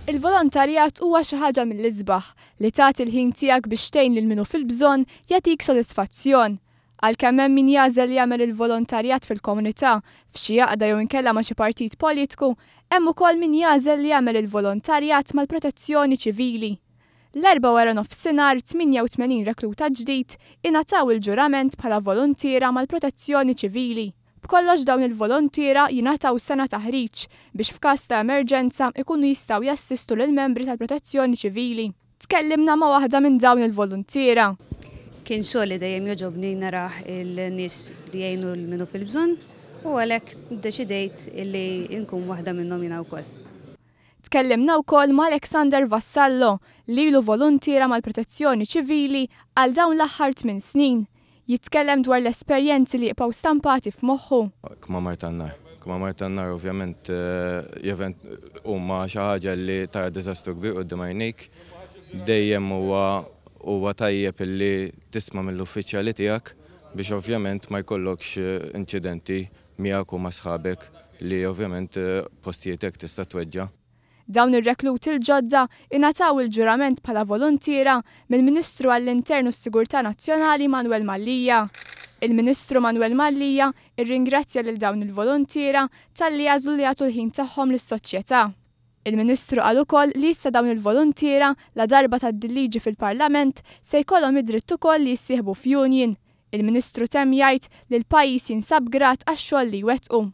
Il-volontarjat huwa xi ħaġa mill-isbaħ, li tagħti l-ħin tiegħek biex tgħin lil min hu fil-bżonn jagħtik sodisfazzjon. Għalkemm hemm min jagħżel li jagħmel il-volontarjat fil-komunità, f'xi għaqda jew inkella ma' xi partit politku, hemm ukoll min jagħżel li jagħmel il-volontarjat mal-Protezzjoni Ċivili. L-Erbgħa waranofsinhar 88 rekluta ġdid ingħataw il-ġurament bħala voluntiera mal-Protezzjoni Ċivili. B'kollox dawn il-voluntiera jingħataw sena taħriġ biex f'każ ta' emerġenza jkunu jistgħu jassistu lill-membri tal-Protezzjoni Ċivili. Tkellimna ma' waħda minn dawn il-voluntiera. Kien xogħol li dejjem jogħġobni narah il-nies li jgħinu 'l min hu fil-bżonn u għalhekk ddeċidejt li nkun waħda minnhom jiena wkoll. Tkellimna wkoll ma' Alexander Vassallo, li ilu voluntiera mal-Protezzjoni Ċivili għal dawn l-aħħar tminn snin. Jitkellem dwar l-esperjenzi li jibqgħu stampati f'moħħu. Kmamar tan-nar. Kmamar tan-nar ovvjament event huma xi ħaġa li tara diżastru kbir quddiem għajnejk. Dejjem huwa huwa tajjeb illi tisma' mill-uffiċjali tiegħek biex ovvjament ma jkollokx inċidenti miegħek u ma' sħabek li ovvjament postijiet hekk tista' tweġġa'. Dawn ir-rekluti l-ġodda ingħataw il-ġurament bħala voluntiera mill-Ministru għall-Intern u s-Sigurtà Nazzjonali Manuel Mallia. Il-Ministru Manuel Mallia rringrazzja lil dawn il-voluntiera talli għażlu li jagħtu l-ħin tagħhom lis-soċjetà. Il-Ministru qal ukoll li issa dawn il-voluntiera, ladarba tgħaddi l-liġi fil-Parlament, se jkollhom id-dritt ukoll li jissieħbu f'union. Il-Ministru temm jgħid li l-pajjiż jinsab grat għax-xogħol li jwettqu.